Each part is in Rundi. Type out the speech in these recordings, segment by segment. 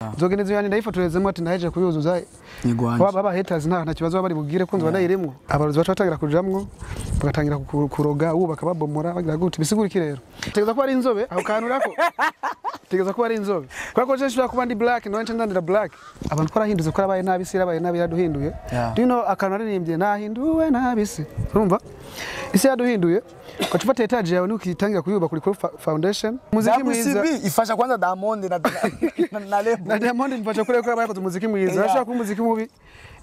Nzogenda inzu yanjye ndayifotorezemo ati ndahejeje kuyuzuza. Nigwanje. Baba haters nta kibazo bari bugire ko nzoba ndayiremwo. Abarozi baca batangira kujamwo, bagatangira kuroga, wubaka babomora, bagira gute. Bisigura iki rero? Tegeza ko ari inzobe aho kantu urako. Tegeza ko ari inzobe. Kubera ko je nshobora kuba ndi black, none nce ndandira black. Abantu twarahindutse ko abaye nabi, isi yarabaye nabi, yaduhinduye. Do you know akantu naririmbye, "Nahinduwe nabi isi"? Urumva? Isi yaduhinduye. Ugaca ufata étage yawe nukitangira kuyubaka uri kuri foundation. Muziki mwiza. WCB ifasha kwanza Diamond na label. Na Diamond mfasha kure ko yakoze umuziki mwiza. Arashaka kuba umuziki mubi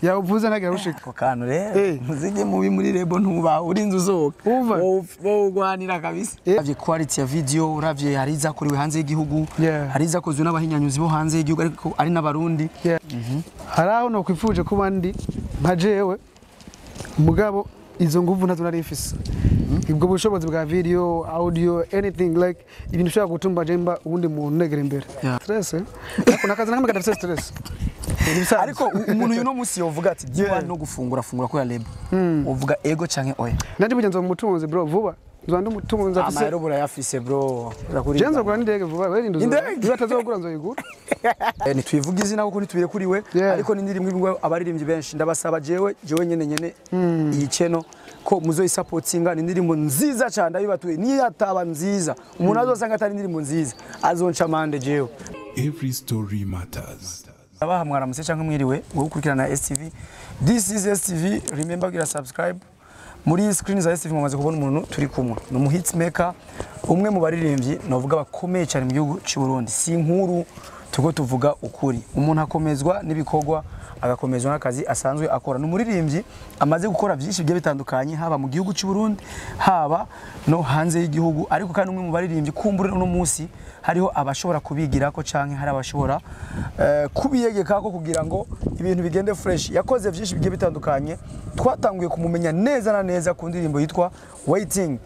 yawuvuze ntagira ushika. Ako kantu rero, muziki mubi muri label ntuba urinze usohoka. Umva. Wowugwanira kabisa. Uravye quality ya video, uravye hari izakorewe hanze y'igihugu, hari izakozwe n'abahinyanyuzi bo hanze y'igihugu ariko ari n'Abarundi. Yeah. Hari aho nokwifuje kuba ndi nka jewe, mugabo izo nguvu nazo nari mfise, ubwo bushobozi bwa video, audio, anything like ibintu ushobora gutuma je mba uwundi muntu negera imbere. Stress, ariko nakazi nakamwe kadafise stress. Ni ibisanzwe. Ariko umuntu uno munsi yovuga ati D1 no gufungura fungura ko ya label, uvuga ego canke oya? Nandi burya nzoba umutunzi, bro, vuba nzoba ndi umutunzi afise. Amahera burayafise, bro. Je nzogura n'indege vuba, we rinda. Indege? Niba atazogura nzoyigura. Ntitwivuga izina kuko ntitubirekuriwe, ariko n'indirimbo imwe abaririmbyi benshi ndabasaba jewe nyene iyi channel ko muzoyisapotinga. Ni indirimbo nziza cyane, ndabibatuye. Niyo yataba nziza, umuntu azosanga atari indirimbo nziza azonca amande jewe. Every story matters. Abaha mwaramutse cyangwa mwiriwe wowe ukurikirana STV. This is STV, remember kugira subscribe. Muri screen za STV mumaze kubona umuntu turi kumwe, ni umu hitmaker, umwe mu baririmbyi novuga bakomeye cyane mu gihugu cy'u Burundi. Si inkuru tuko tuvuga ukuri, umuntu akomezwa n'ibikorwa, agakomezwa n'akazi asanzwe akora. Ni umuririmbyi amaze gukora byinshi bigiye bitandukanye, haba mu gihugu cy'u Burundi, haba no hanze y'igihugu. Ariko kandi umwe mu baririmbyi kumbura uno munsi hariho abashobora kubigirako canke hari abashobora kubiyegekako kugira ngo ibintu bigende fresh. Yakoze byinshi bigiye bitandukanye. Twatanguye kumumenya neza na neza ku ndirimbo yitwa "Waiting",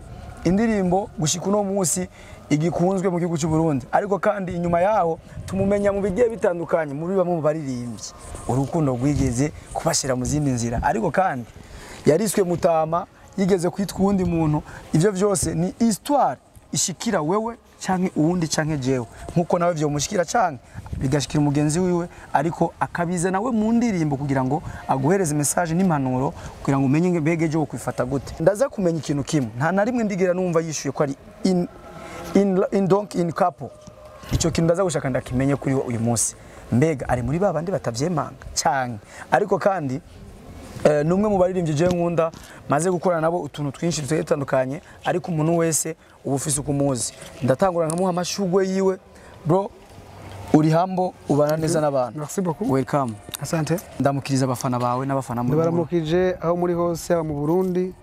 indirimbo gushika uno munsi igikunzwe mu gihugu cy'u Burundi. Ariko kandi inyuma yaho tumumenya mu bigiye bitandukanye muri bamwe mu baririmbyi urukundo rwigeze kubashira mu zindi nzira. Ariko kandi yariswe Mutama, yigeze kwitwa uwundi muntu. Ivyo vyose ni histoire ishikira wewe canke uwundi canke jewe, nkuko nawe vyomushikira canke bigashikira umugenzi wiwe, ariko akabiza nawe mu ndirimbo kugira ngo aguhereze message n'impanuro kugira ngo umenye mbega ejo kwifata gute. Ndaza kumenya ikintu kimwe: nta na rimwe ndigera numva yishuye ko ari in donc in couple. Ico kintu ndaza gushaka ndakimenye kuri we uyu munsi, mbega ari muri ba bandi batavyemanga canke. Ariko kandi ni umwe mu baririmbyi je nkunda, maze gukorana nabo utuntu twinshi tugiye dutandukanye. Ariko umuntu wese uba ufise uko umuzi, ndatangura nkamuha amashugwe yiwe. Bro, uri hambo, ubana neza n'abantu. Merci beaucoup. Welcome. Asante. Ndamukiriza abafana bawe n'abafana muri Ndabaramukije aho muri hose, yaba mu Burundi,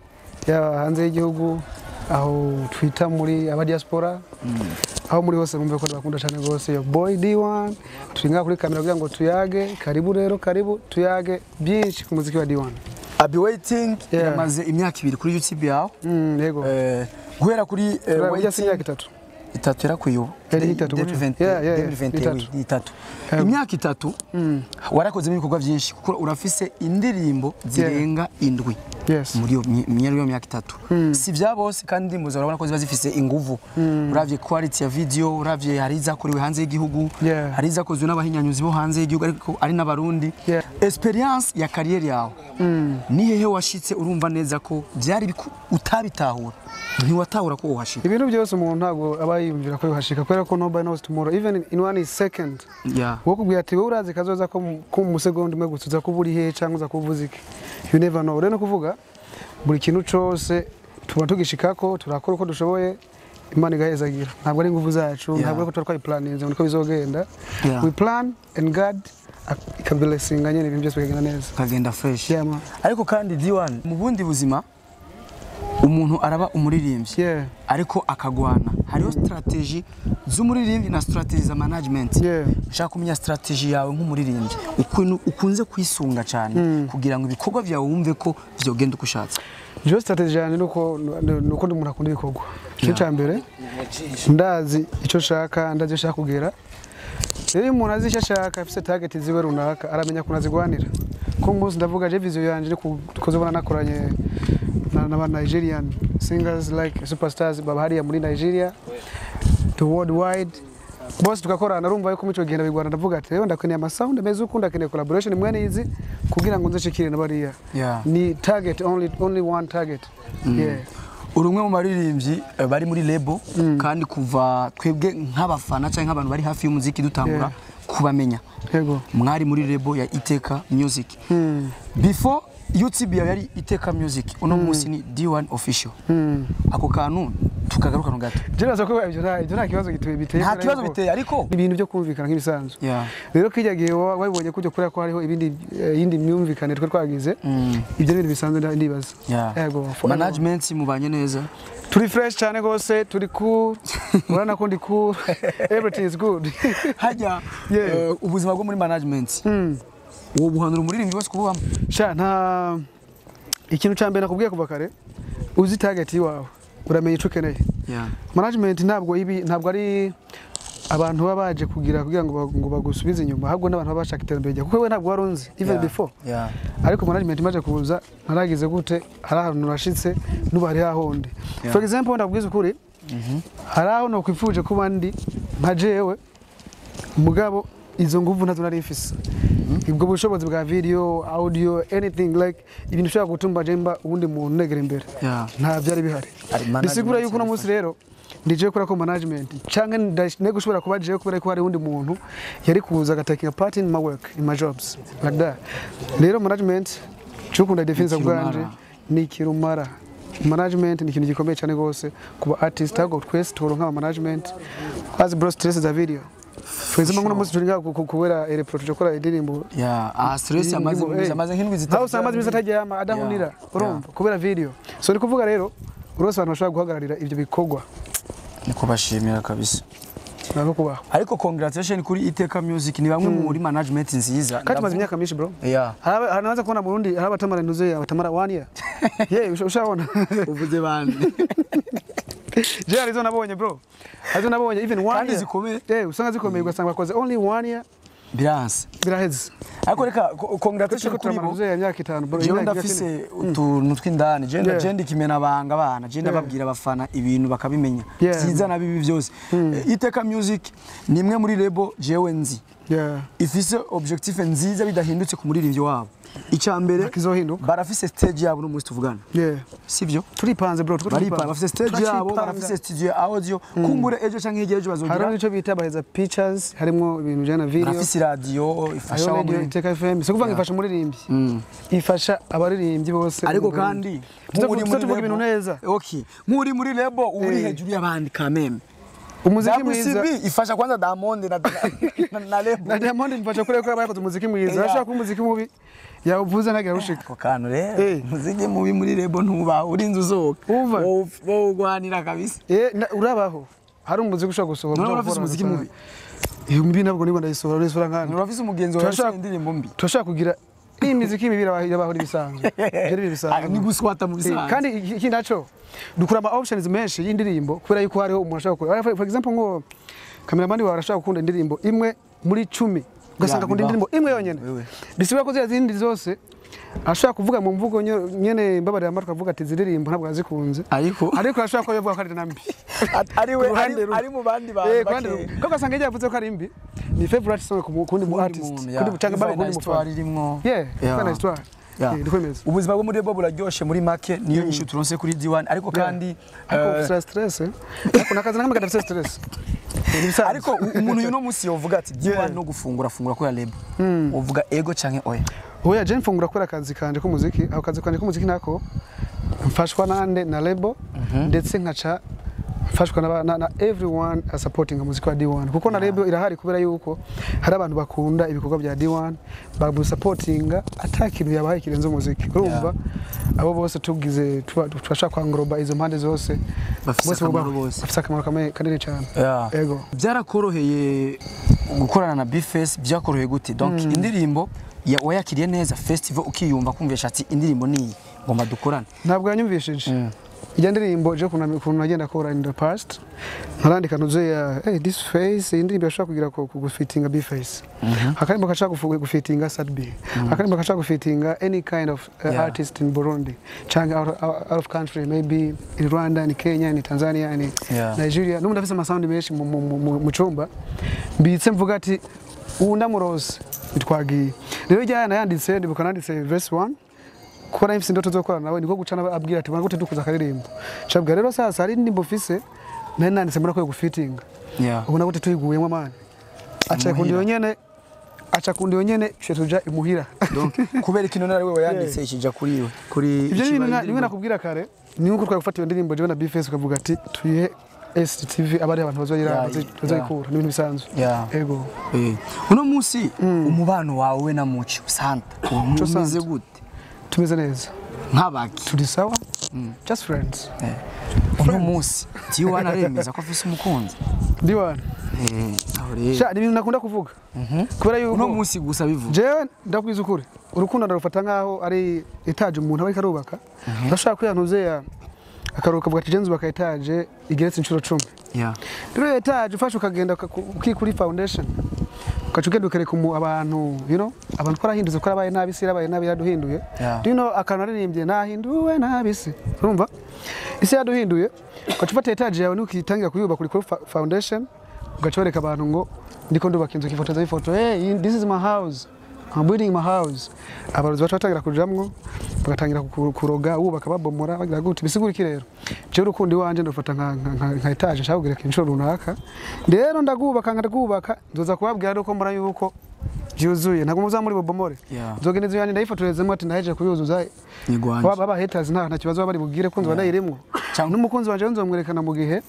yaba hanze y'igihugu, aho twita muri aba diaspora, aho muri hose mumve ko ndabakunda cyane rwose. Yo boy D1, turi ngaha kuri kamera kugira ngo tuyage. Karibu rero, karibu tuyage byinshi ku muziki wa D1. Abi "Waiting" iramaze imyaka 2 kuri YouTube yawe. Yego. Guhera kuri Burya si "Waiting". Imyaka 3. 3 irakwiye ubu. Yari itatu gutyo. 2020, Yeah, 2021. itatu. Ni 3. Imyaka 3 warakozemo ibikorwa byinshi, kuko urafise indirimbo zirenga 7 muri iyo myaka 3. Si bya bose kandi indirimbo zawe urabona ko ziba zifise inguvu. Uravye quality ya video, uravye hari izakorewe hanze y'igihugu, hari izakozwe n'abahinyanyuzi bo hanze y'igihugu ariko ari n'Abarundi. Experience ya carrière yawe, ni hehe washitse urumva neza ko byari utabitahura, ntiwatahura ko uhashika? Ibintu byose umuntu ntabwo aba yiyumvira ko yohashika, kubera ko nobody knows tomorrow, even in one second. Wowe kubwira ati wowe urazi kazoza ko mu segonda imwe gusa uza kuba uri hehe cyangwa uza kuba uvuze iki, you never know. Rero no kuvuga buri kintu cose tuba tugishikako, turakora uko dushoboye, Imana igahezagira. Ntabwo ari ingufu zacu, ntabwo ari ko tuba twayiplaninze ngo niko bizogenda. We plan and God ikablessinga nyine, ibintu byose bikagenda neza. Ukagenda fresh. Yeah, man. Ariko kandi D1, mu bundi buzima umuntu araba umuririmbyi ariko akagwana. Hariho strategy z'umuririmbyi na strategy za management. Nshaka kumenya strategy yawe nk'umuririmbyi, ukuntu ukunze kwisunga cyane kugira ngo ibikorwa byawe wumve ko vyogenda uko ushatse. Jewe strategy yanjye nuko ndi umuntu akunda ibikorwa. Icyo cya mbere, ndazi icyo nshaka, ndazi icyo nshaka kugera. Rero iyo umuntu azi icyo ashaka, afite target ziwe runaka, aramenya ukuntu azigwanira. Ko umunsi ndavuga je vision yanjye ni kuzobona nakoranye n'aba Nigerian singers like superstars baba hariya muri Nigeria to worldwide. Bose tugakorana. Urumva yuko muco genda bigwana, ndavuga ati rero ndakeneye ama sound meze uku, ndakeneye collaboration mwene izi kugira ngo nzishikire na bariya. Ni target only, only one target, yeah. Uri umwe mu baririmbyi bari muri label, kandi kuva twebwe nk'abafana cyangwa nk'abantu bari hafi y'umuziki dutangura kubamenya, mwari muri label ya Iteka Music. Before, YouTube yawe yari Iteka Music, uno munsi ni D1 Official. Ako kantu tukagaruka no gato. Je nazo ko ibyo nta kibazo biteye. Nta kibazo biteye, ariko ibintu byo kumvikana nk'ibisanzwe. Rero kijya gihe wabibonye kujya kuriya ko hariho ibindi yindi myumvikane twe twagize, ibyo ni ibintu bisanzwe, ndibaza. Yego, for everyone. Management mubanye neza? Turi fresh cyane gose, turi cool, urabona ko ndi cool, everything is good. Hajya ubuzima bwo muri management, uwo buhanura umuririmbyi wese kububamo? Sha, nta ikintu cya mbere nakubwiye kuva kare, uzi target iwawe, uramenya icyo ukeneye. Management ntabwo ibi, ntabwo ari abantu baba baje kugira ngo bagusubize inyuma, ahubwo n'abantu baba bashaka iterambere ryawe, kuko we ntabwo wari unzi even before. Ariko management imaze kuza, naragize gute, hari ahantu nashitse n'ubu hari hahondi. For example, ndabwiza ukuri, hari aho nokwifuje kuba ndi nka jewe, mugabo izo nguvu ntazo nari mfise, ubwo bushobozi bwa video, audio, anything like ibintu ushobora gutuma jemba ubundi muntu negera imbere, nta byari bihari. Ari management. Bisigura yuko uno munsi rero ndije kuri ko management canke nego ushobora kuba jewe kubera ko hari undi muntu yari kuza agataking a part in my work, in my jobs like that. Rero management cukunda defense Ni bwanje ni kirumara. Management ni ikintu gikomeye cyane rwose ku ba artist, ahubwo twese turonka ama management as bro, stress za video. For example, nk'uno munsi turi ngaha kubera Elepro, tuje gukora indirimbo. Yeah, aha stress amaze amaze nk'indwi 3. Aho usanga amaze iminsi ataryama, adahunira, urumva, kubera video. So ni kuvuga rero urose abantu bashobora guhagararira ibyo bikorwa. Ni kubashimira kabisa. Nako kubaho. Ariko congratulation kuri Iteka Music, ni bamwe muri management nziza. Kandi tumaze imyaka myinshi, bro. Hari naza kubona mu Burundi hari abatamara intuze, abatamara one year, yeah, ushabona. Uvuze bande? Je hari izo nabonye, bro, hari izo nabonye even one Kandi year. zikomeye. Eh, usanga zikomeye, ugasanga bakoze only one year, Biranse. biraheze. Ariko reka congratulation Turiko kuri turamara bo. intuze ya myaka 5, bro. Jewe Imyaka ndafise 4. utuntu tw'indani, je je ndikimena banga abana, je ndababwira abafana ibintu bakabimenya, byiza na bibi byose. Iteka Music ni imwe muri label jewe nzi ifise objectif nziza bidahindutse ku muririmbyi wabo. Icya mbere, Ntakizohinduka. barafise stage yabo no munsi tuvugana, sivyo? Turipanze, bro, turiko Baripanga, bafise stage yabo. Turacipanga. Barafise studio ya audio, kumbure ejo canke hirya ejo bazogira. Hariho icyo bita Baheza Pictures, harimo ibintu bijyana na video. Barafise radio ifasha Hariho wa radio Iteka FM. Si ukuvuga ngo ifasha umuririmbyi, ifasha abaririmbyi bose Ariko mu Burundi. kandi nk'uri Tuze muri tuvuga ibintu label- neza. Okay, nk'uri muri label uri hejuru y'abandi kameme. Umuziki mwiza. WCB ifasha kwanza Diamond na label. Na Diamond mfasha kure ko aba yakoze umuziki mwiza. Ashobora kuba umuziki mubi yawuvuze ntagira ushika. Ako kantu rero, umuziki mubi muri label ntuba urinze usohoka. Umva. Wowugwanira kabisa. Eh, urabaho hari umuziki ushobora gusohora. None urafise umuziki mubi? Iyo mibi ntabwo nibwo ndayisohora, ndayisohora nkana. Urafise umugenzi wawe Turashaka- afise indirimbo mbi? Turashaka kugira iyi miziki mibi irabaho n'ibisanzwe. Ibyo ni ibisanzwe. Ni guswata mu bisanzwe. Kandi iki naco dukura ama options menshi y'indirimbo kubera yuko hariho umuntu ashobora gukora, for example, ngo cameraman wawe arashobora gukunda indirimbo imwe muri 10, ugasanga akunda bibaho. indirimbo imwe yonyene. Wewe. Bisigura ko ziriya zindi zose ashobora kuvuga mu mvugo nyene mbabarira amatwi, avuga ati ziririmbo ntabwo yazikunze. Ariko Ariko arashobora kuba yavuga ko ari na mbi. Ari we Ku ruhande rumwe. ari mu bandi bantu Ku ruhande bakeya. rumwe. Kuko ugasanga iyo yavuze ko ari mbi ni favorite song ku kundi mu Kundi artist, muntu, kundi cyangwa Bivanye kundi na histoire mufana. irimwo. Yeah, bivanye na histoire. Yeah. Niko bimeze. Ubuzima bwo muri label buraryoshe muri make, niyo nyinshi turonse kuri D1, ariko kandi Ariko ufise stress, eh? Ariko nakazi nakamwe kadafise stress. Ni ibisanzwe. Ariko umuntu uyu no munsi yovuga ati D1 no gufungura fungura ko ya label, uvuga ego canke oya? Oya, je mfungura kubera akazi kanje k'umuziki. Ako kazi kanje k'umuziki nako mfashwa nande? Na label, ndetse nkaca mfashwa na everyone a supporting umuziki wa D1, kuko na label irahari kubera yuko hari abantu bakunda ibikorwa bya D1 bamusupportinga ata kintu yabahaye kirenze umuziki. Urumva, abo bose tugize turashaka kwangoroba izo mpande zose. Bafise Bose akamaro bose. Bafise akamaro kanini cyane. Ego. Byarakoroheye gukorana na Bface? Byakoroheye gute? Donc indirimbo wayakiriye neza, festival ukiyumva kumvisha ati indirimbo niyi ngomba dukorane? Ntabwo yanyumvishije. Ijya ndirimbo je kuntu nagenda kora in the past, nkarandika ntuze ya hey, this face, iyi ndirimbo yashobora kugira ku gufitinga B face, akarimbo gashaka gufitinga Sad B, akarimbo gashaka gufitinga any kind of artist in Burundi cyangwa out of country, maybe in Rwanda, in Kenya, in Tanzania, in Nigeria. N'ubu ndafise amasound menshi mu cumba mbitse, mvuga ati ubu ndamurose bitwagiye. Rero ijya nayanditse, ndibuka nanditse verse 1 kuko nari mfise indoto zo gukorana nawe, niko guca abwira ati gute dukuza akaririmbo. Cabwira rero sasa hari indirimbo mfise nari nanditse mbona ko gufitinga, ubona gute tuyiguyemo mani, aca kundi yonyene, aca kundi yonyene cyo tuja imuhira. Donc kubera ikintu nari wewe yanditse ikija kuri we kuri Ibyo bintu nimwe nakubwira kare, ni nkuko twari gufata iyo ndirimbo jewe na B-Face ukavuga ati tuyihe STV, abari abantu bazoyira bazoyikura, ni ibintu bisanzwe. Ego. Uno munsi umubano wawe na Muco Santa umeze gute? Tumeze neza nk'abaki, turi sawa, just friends. Uno munsi D1 aremeza ko afise umukunzi. D1 aho rero sha ni ibintu nakunda kuvuga kubera yuko uno munsi gusa bivuga. Jewe ndakwiza ukuri, urukundo ndarufata nkaho ari etaje umuntu aba ariko arubaka. Ndashaka kwiyantuze ya akaruhuka avuga ati je nzubaka etaje igeretse inshuro 10. Rero etaje ufashe ukagenda ukikuri foundation, ukaca ugenda ukereka abantu, you know, abantu twarahindutse, ko arabaye nabi isi yarabaye nabi yaduhinduye. Do you know akantu naririmbye nahinduwe nabi isi, urumva isi yaduhinduye. Ugaca ufata etaje yawe nukitangira kuyubaka kuri foundation, ugaca wereka abantu ngo ndiko ndubaka inzu, ukifotoza ifoto, hey this is my house, I'm building my house. Abarozi baca batangira kujamwo, bagatangira kuroga, wubaka babomora, bagira gute. Bisigura iki rero? Jewe urukundo iwanje ndufata nka etaje nshaka kugereka inshuro runaka. Rero ndagubaka nkagubaka, nzoza kubabwira uko mbona yuko byuzuye, ntabwo muza muri bobomore. Nzogenda inzu yanjye ndayifotorezemo ati ndahejeje kuyuzuza. Baba haters nta kibazo bari bugire ko nzoba ndayirimo. N'umukunzi wanje nzomwerekana mu gihe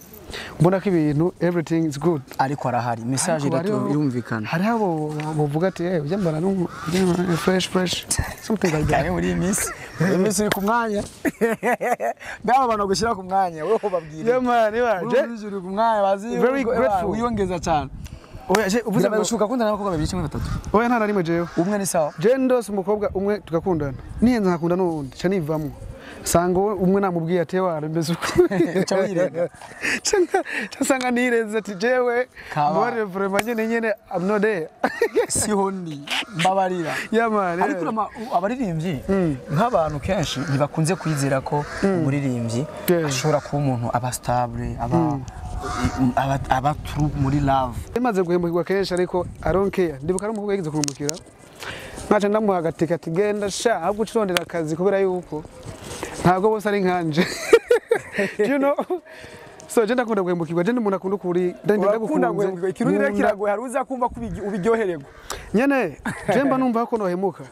mbona ko ibintu everything is good. Ariko arahari message irumvikana. Hari abo bavuga ati eh ujya mbana fresh fresh something like that. Muri iyi minsi uri ku mwanya. Ndaba abantu gushira ku mwanya wewe babwire. Yeah man, uri ku mwanya bazi very grateful. Wiyongeza cyane. Oya je uvuze ngo ushuka kundana n'abakobwa babiri cyangwa batatu? Oya nta rimwe jewe. Umwe ni sawa. Je ndose umukobwa umwe tugakundana. Niyenze nkakunda n'uwundi, ca nivamwo. Sanga umwe namubwiye ati wara mbese uko. Ca wirega. Ca sanga nireze ati jewe mbare vraiment nyene I'm not there. Siho ndi mbabarira. Yeah man. Ariko abaririmbyi nk'abantu kenshi ntibakunze kwizera ko umuririmbyi ashobora kuba umuntu aba stable, aba true muri love. Imaze guhemukirwa kenshi ariko I don't care. Ndibuka ari umukobwa yigeze kumukira. Naca ndamuha agatike ati genda sha ahubwo ucirondera akazi kubera yuko ntabwo bose ari nkanje. You know? So je ndakunda guhemukirwa, je ndi umuntu akunda ukuri, ndakunda guhemukirwa. Ikirundi rero kiragoye, hari uza kumva ko ubiryohererwa. Nyene, je mba numva ko nohemuka.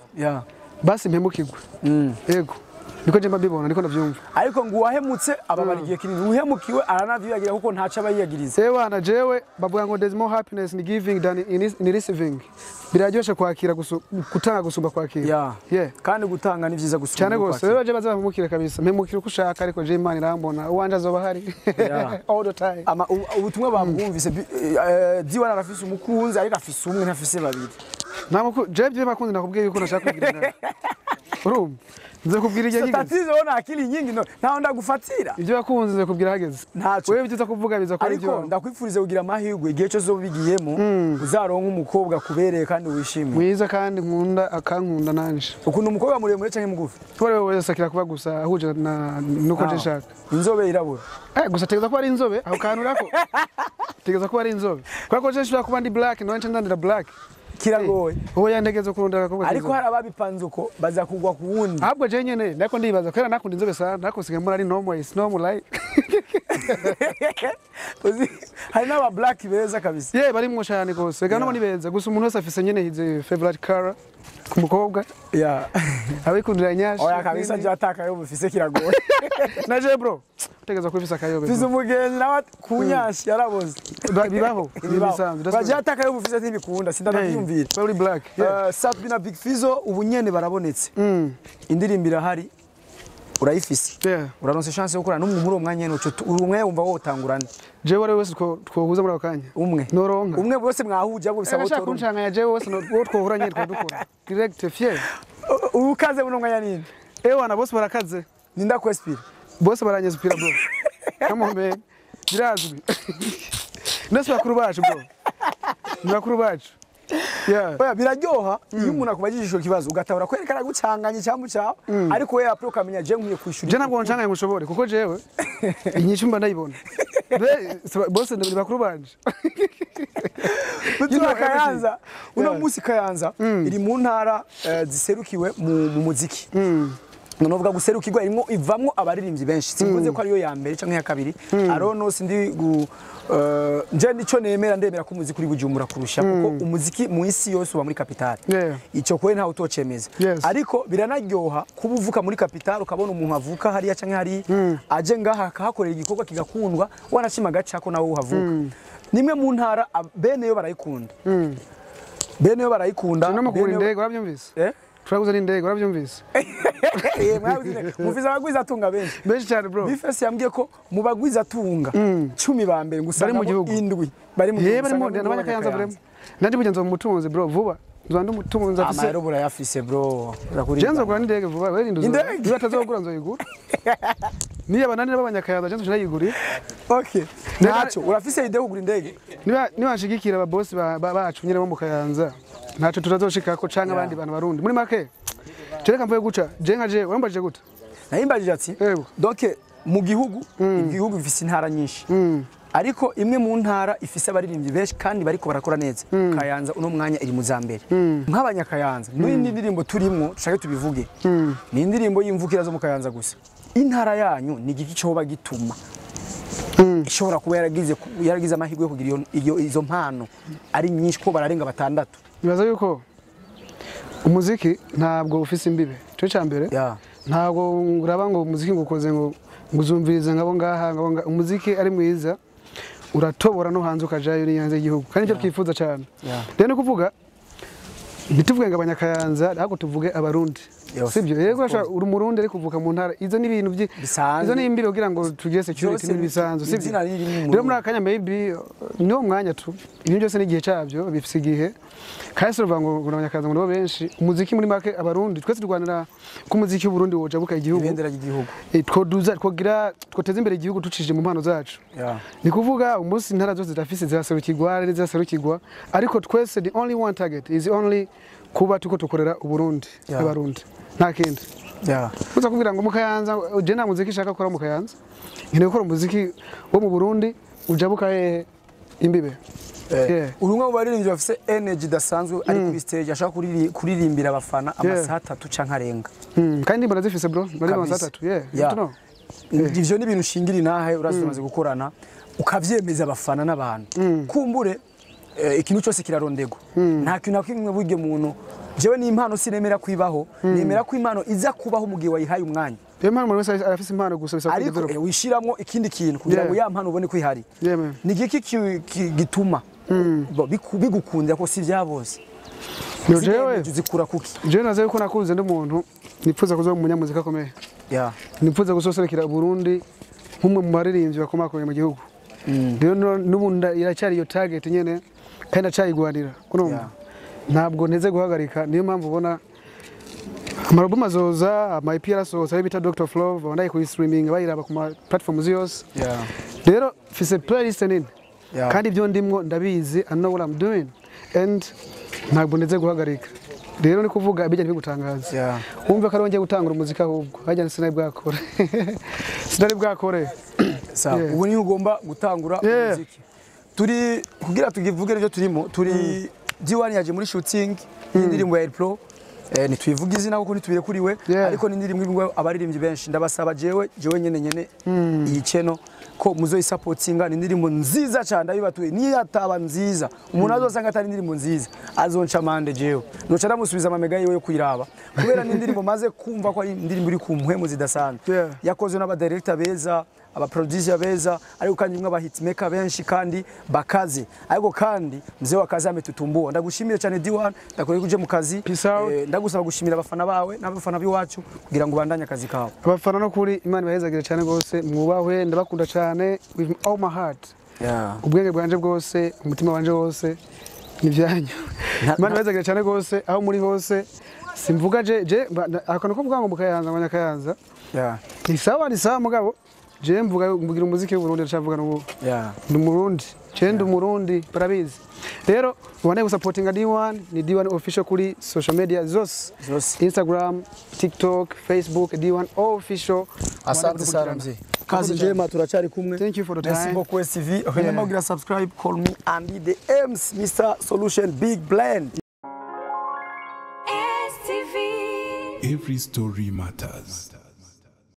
Basi mpemukirwe. Yego. Niko je mba mbibona, niko ndavyumva. Ariko ngo uwahemutse ababara igihe kinini, uhemukiwe aranavyiyagira kuko ntaco aba yiyagiriza. Ewana jewe bavuga ngo there's more happiness in giving than in receiving. Biraryoshe kwakira gutanga gusumba kwakira. Kandi gutanga ni vyiza gusumba. Cyane gose. Rero je bazabamukira kabisa. Mpemukira uko ushaka ariko je Imana irambona. Uwanje azoba hari. All the time. Ama ubutumwa babwumvise D1 arafise umukunzi ariko afise umwe ntafise babiri. Nta je byo bakunzi nakubwiye yuko nashaka kugira nawe. Urumva? Nze kubwira igihe kigeze. Tatizo ona akili nyingi no ntaho ndagufatira. Ibyo bakunze nze kubwira hageze. Ntaco. Wewe ibyo kuvuga biza ko ariko ndakwifuriza kugira amahirwe igihe cyo zobigiyemo uzaronka umukobwa kubereye kandi wishimye. Mwiza kandi nkunda akankunda nanje. Ukunda umukobwa muremure canke mugufi? Twore wewe sakira kuba gusa ahuje na nuko nje nshaka. Inzobe irabura. Gusa tegeza ko ari inzobe aho kanurako. Tegeza ko ari inzobe. Kwa ko je nshobora kuba ndi black no nje ndandira black. Kiragoye. Uwo yandegeze kurondera akobwa. Ariko hari ababipanze uko baza kugwa ku wundi. Ahubwo je nyene nako ndibaza kwera nakunda inzobe sana nako sigaye mbona ari normal, is normal like. Uzi hari n'aba black beza kabisa. Yeah bari mwo cyane gose. Ega nabo ni beza gusa umuntu wese afise nyene his favorite color ku mukobwa. Yeah. Abikundira nyashi. Oya kabisa je ataka yo mufise kiragoye. Na je bro. Utegeza kwifisa akayobe. Fize umugenzi nawe kunyashi yaraboze. Bibaho bisanzwe. Baje ataka yo mufise ntibikunda sindabyumvira. Very black. Safi na Big Fizzo ubu nyene barabonetse. Indirimbo irahari. Urayifise. Uraronse chance yo gukora n'umwe muri uwo mwanya nyene umwe wumva wotangurana. Jewe wari wese twohuza muri ako kanya. Umwe. Noronka. Umwe bose mwahuje abo bisaba utora. Kunshanganya jewe wese wo twohura nyene twadukora. Direct fier. Ukaze muno mwanya nini? Ewana bose barakaze. Ninda kwespira. Bose baranyesipira bro. Come on man. Birazwi. Nasi bakuru bacu bro. Ni bakuru bacu. Yeah. Oya, biraryoha iyo umuntu akubajije ico kibazo ugatahura kwerekana gucanganya icyambu cyawe, ariko we après ukamenya je nkwiye kwishura. Je ntabwo ncanganye ngo ushobore, kuko jewe inyishu mba ndayibona. Bose ni bakuru banje. Mutima You know Kayanza everything. uno munsi Kayanza iri mu ntara ziserukiwe mu muziki. Novuga guserukirwa, irimo ivamwo abaririmbyi benshi. Simvuze ko ariyo ya mbere canke ya kabiri, arono sindi gu nje nico nemera, ndemera ko umuziki uri Bujumbura kurusha, kuko umuziki mu isi yose uba muri capitale. Ico kwe ntawe utocemeza. Ariko biranaryoha kuba uvuka muri capitale, ukabona umuntu avuka hariya canke hari aje ngaha akahakorera igikorwa kigakundwa, wanashima gaca ko nawe uhavuka. Nimwe mu ntara bene yo barayikunda, bene yo barayikunda. No mu kugura bene yo- indege urabyumvise? Eh? Turaguze n'indege, urabyumvise? Eh, mwabuze mufise abagwiza atunga benshi. Benshi cyane bro. Bifesi yambwiye ko mu bagwiza atunga 10 ba mbere ngo Bari mu usanga gihugu. indwi bari mu Ye gihugu. bari mu Usanga n'abanyakayanza vraiment. Nandi burya nzoba umutunzi bro vuba. Nzoba ndi umutunzi afise. Amahero burayafise bro. Je nzogura n'indege vuba, we rinda uzo. Indege? Niba atazogura nzoyigura. Niba bananira b'abanyakayanza je nzoyigurira. Okay, ntacyo, urafise idée yo kugura indege? Niba nshigikira aba boss bacu nyine bo mu Kayanza, ntaco turazoshikako canke abandi bantu barundi. Muri make, Jereka mvuye guca, je nka je, wambajije gute? Nayimbajije ati Yego. donc mu gihugu, igihugu bifise intara nyinshi, ariko imwe mu ntara ifise abaririmbyi benshi kandi bariko barakora neza, Kayanza uno mwanya iri mu za mbere. Nk'abanyakayanza, n'indi ndirimbo turimwo dushake tubivuge, ni indirimbo y'imvukira zo mu Kayanza gusa. Intara yanyu ni igiki coba gituma ishobora kuba yaragize amahirwe yo kugira izo mpano ari nyinshi, ko bararenga 6? Nibaza yuko umuziki ntabwo ufise imbibe. Ico ca mbere. Ntabwo uraba ngo umuziki ngo ukoze ngo uzumvirize ngabo ngaha ngabo ngaha. Umuziki ari mwiza uratobora no hanze ukajayo, ni hanze y'igihugu, kandi nicyo twifuza cyane. Rero ni ukuvuga ntituvuge ngo abanyakayanza, ahubwo tuvuge abarundi. Sibyo? Yego, urashobora, uri umurundi ariko uvuka mu ntara, izo ni ibintu Bisanzwe. Izo ni imbibe kugira ngo tugire security Byose n'ibintu bisanzwe, sibyo? Izina riri mu Rero muri aka kanya maybe niwo mwanya tu, ibintu byose n'igihe cyabyo, bifise igihe. Kandi si uruvuga ngo abanyakayanza ngo nibo benshi. Umuziki muri make, abarundi twese turwanira ko umuziki w'Uburundi wojabuka igihugu, ibendera ry'igihugu. Twoduza, twogira, twoteza imbere igihugu ducishije mu mpano zacu. Ni kuvuga umunsi intara zose zirafise, ziraserukirwa, ari ziraserukirwa, ariko twese the only one target is only kuba tuko tukorera Uburundi, abarundi, nta kindi. Uza kumbwira ngo mu Kayanza, je nta muziki nshaka gukora mu Kayanza, nkeneye gukora umuziki wo mu Burundi ujabuka hehe imbibe. Uri umwe mu baririmbyi bafise energy idasanzwe, ari kuri stage ashaka kuririmbira abafana amasaha 3 canke arenga. Kandi ndirimbo ndazifise bro, muri Kabisa. amasaha 3, yeah. You know. Ivyo ni ibintu ushingira inahe, urazi tumaze gukorana, ukavyemeza abafana n'abantu. Kumbure ikintu cyose kirarondegwa, nta kintu na kimwe burya muntu. Jewe ni impano sinemera kwibaho, nemera ko impano iza kubaho mu gihe wayihaye umwanya. Iyo mpano, umuntu wese arafise impano, gusa bisaba Ariko kudevelop. wishiramwo ikindi kintu kugira ngo ya mpano ubone ko ihari. Yeah, man. Ni igiki gituma bigukundira ko si vya bose? Yo, jewe Uzikura kuki? Jewe naze yuko nakunze ndi umuntu nipfuza kuzoba umunyamuziki akomeye, nipfuza gusoserekera Burundi nk'umwe mu baririmbyi bakomakomeye mu gihugu. Rero n'ubu iracyari iyo target nyene, kandi ndacyayigwanira, urumva? Ntabwo nteze guhagarika. Niyo mpamvu ubona amarubumu azoza, ama EP arasohotse, ayo bita Dr. Flow bandaye kuri streaming, bayiraba ku ma platforms yose. Rero mfise playlist nini, kandi ibyo ndimwo ndabizi, I know what I'm doing and ntabwo ndeze guhagarika. Rero ni kuvuga ibijyanye ntibigutangaza, wumve ko ari ngiye gutangura umuziki, ahubwo hajya sinari bwakore. Sawa. Ubu niho ugomba gutangura umuziki. Turi kugira tugivuge ibyo turimo, turi D1 yaje muri shooting y'indirimbo ya Airpro. Ntitwivuga izina kuko ntitubirekuriwe, ariko ni indirimbo irimo abaririmbyi benshi. Ndabasaba jewe nyene iyi channel ko muzoyisapotinga. Ni indirimbo nziza cyane, ndabibatuye. Niyo yataba nziza, umuntu azosanga atari indirimbo nziza azonca amande, jewe noca ndamusubiza amamega yiwe yo kuyiraba, kubera ni indirimbo maze kumva ko ari indirimbo iri ku mpwemu zidasanzwe, yakozwe n'abadirector beza, abaproducer beza, ariko kandi imwe abahitmaker benshi kandi bakaze. Ariko kandi mzee wa kazi ametutumbua. Ndagushimire cyane D1, ndakureka uje mu kazi. Peace out. Ndagusaba gushimira abafana bawe n'abafana b'iwacu kugira ngo ubandanye akazi kawe. Abafana no kuri Imana ibahezagire cyane rwose, mwubahwe, ndabakunda cyane with all my heart, ubwenge bwanje bwose, umutima wanje wose. Ni byanyu. Imana ibazagire cyane rwose aho muri hose. Simvuga je akantu ko kuvuga ngo mukayanza ngo nyakayanza. Ni sawa, ni sawa, mugabo je mvuga mvugira umuziki w'u Burundi, ndacavuga n'ubu. Ndi Umurundi, je ndi Umurundi, barabizi. Rero ubone gusapotinga D1, ni D1 Official kuri social media zose. Zose. Instagram, TikTok, Facebook, D1 Official. Asante sana mzee. Kazi njema, turacyari kumwe. Thank you for the Merci time. beaucoup STV. Remember kugira subscribe, call me Andy the M's, Mr. Solution Big Blend. STV. Every story matters.